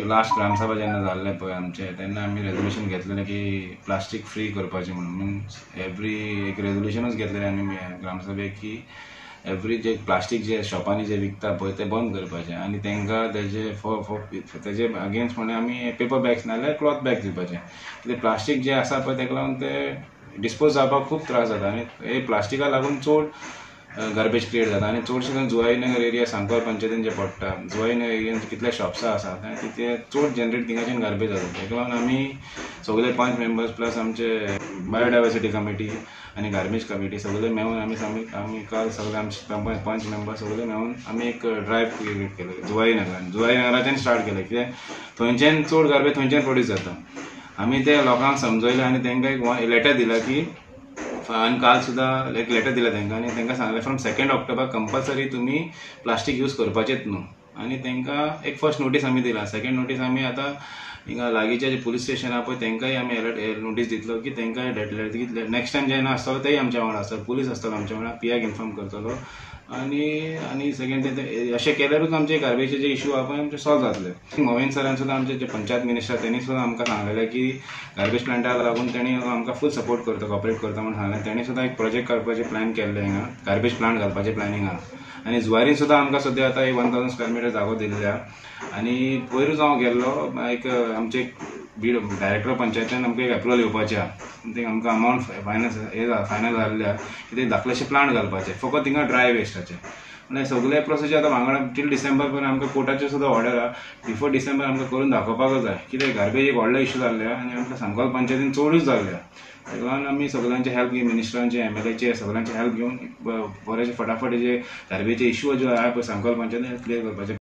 Last gram sabha जेन्ना जाल्लें पळय आमचें तेन्ना आमी रेजोल्युशन घेतलेलें की प्लास्टीक फ्री करपाचें म्हणून. मिन्स एवरी एक रेजोल्युशनूच घेतलेलें आमी ग्रामसभेक की एवरी जे प्लास्टीक जे शॉपांनी जे विकता पळय ते बंद करपाचें आनी तांकां तेजे फॉर तेजे अगेन्स्ट म्हणल्यार आमी पेपर बॅग्स नाजाल्यार क्लॉथ बॅग्स दिवपाचे. कित्याक प्लास्टीक जे आसा पळय तेका लागून ते डिस्पोज जावपाक खूब त्रास जाता आनी हे प्लास्टिका लागून चड गार्बेज क्रिएट जाता आनी चडशे जुवारी नगर एरिया सांकवाळ पंचायतीन जे पडटा, जुवारी नगर एरियान कितले शॉप्सां आसा ते चड जनरेट थिंगाच्यान गार्बेज जाता. तेका लागून आमी सगळे 5 मेंबर्स प्लस आमचे बायोडायवर्सिटी कमिटी आनी गार्बेज कमिटी सगळे मेळून आमी काल सगळे आमचे 5 मेंबर्स सगळे मेळून आमी एक ड्रायव्ह क्रिएट केले जुवारी नगरान. जुवारी नगराच्यान स्टार्ट केलें कित्याक थंयच्यान चड गार्बेज थंयच्यान प्रोड्यूस जाता. आमी ते लोकांक समजयले आनी तांकां एक लेटर दिला की आनी काल सुद्दां एक लेटर दिला तांकां आनी तांकां सांगलें फ्रॉम 2 ऑक्टोबर कंपल्सरी तुमी प्लास्टीक यूज करपाचेच न्हू. आनी तांकां एक फर्स्ट नोटीस आमी दिला. सेकंड नोटीस आमी आतां हिंगा लागींचे जे पुलीस स्टेशन आहा पळय तांकांय आमी अलर्ट नोटीस दितलो की तांकांय डेटलेट नेक्स्ट टायम जेन्ना आसतलो तेय आमच्या वांगडा आसतलो, पुलीस आसतलो आमच्या वांगडा, पी आयक इन्फॉर्म करतलो. आनी आनी सेकंड अशें केल्यारूच आमचे गार्बेजचे जे इशू आहा पळय आमचे सॉल्व जातले. मोविन सरान सुद्दां आमचे जे पंचायत मिनिस्टर तेणी सुद्दां आमकां सांगलेलें की गार्बेज प्लांटाक लागून तेणी आमकां फूल सपोर्ट करता, कॉपरेट करता म्हणून सांगलें. तेणी सुद्दां एक प्रोजेक्ट करपाचें प्लॅन केल्लें हिंगा, गार्बेज प्लांट घालपाचें प्लॅनिंग आहा. आनी जुवारीन सुद्दां आमकां सद्या आतां एक 1000 स्क्वेअर मिटर जागो दिल्ले आहा. आनी पयरूच हांव गेल्लो एक आमचे बीड डायरेक्टर पंचायतीन आमकां एक एप्रुवल येवपाचें आहा, ते आमकां अमावंट फायनल हे फायनल जाल्ले आहा की ते धाकलेशे प्लांट घालपाचे फकत थिंगा ड्राय वेस्टाचे. म्हणल्यार सगळे प्रोसेस आतां वांगडा टील डिसेंबर पर्यंत आमकां कोर्टाच्यो सुद्दां ऑर्डर आहा, बिफोर डिसेंबर आमकां करून दाखोवपाकच जाय. कित्याक गार्बेज एक व्हडलो इशू जाल्ले आहा आनी आमकां सांकवाळ पंचायतीन चडूच जाल्ले आहा. ताका लागून आमी सगळ्यांचे हेल्प घेवन मिनिस्टरांचे, एम एल एचे सगळ्यांचे हेल्प घेवन बरें फटाफट जे गार्बेजचे इशू जो आहा पळय सांकवाळ पंचायतीन क्लियर करपाचे.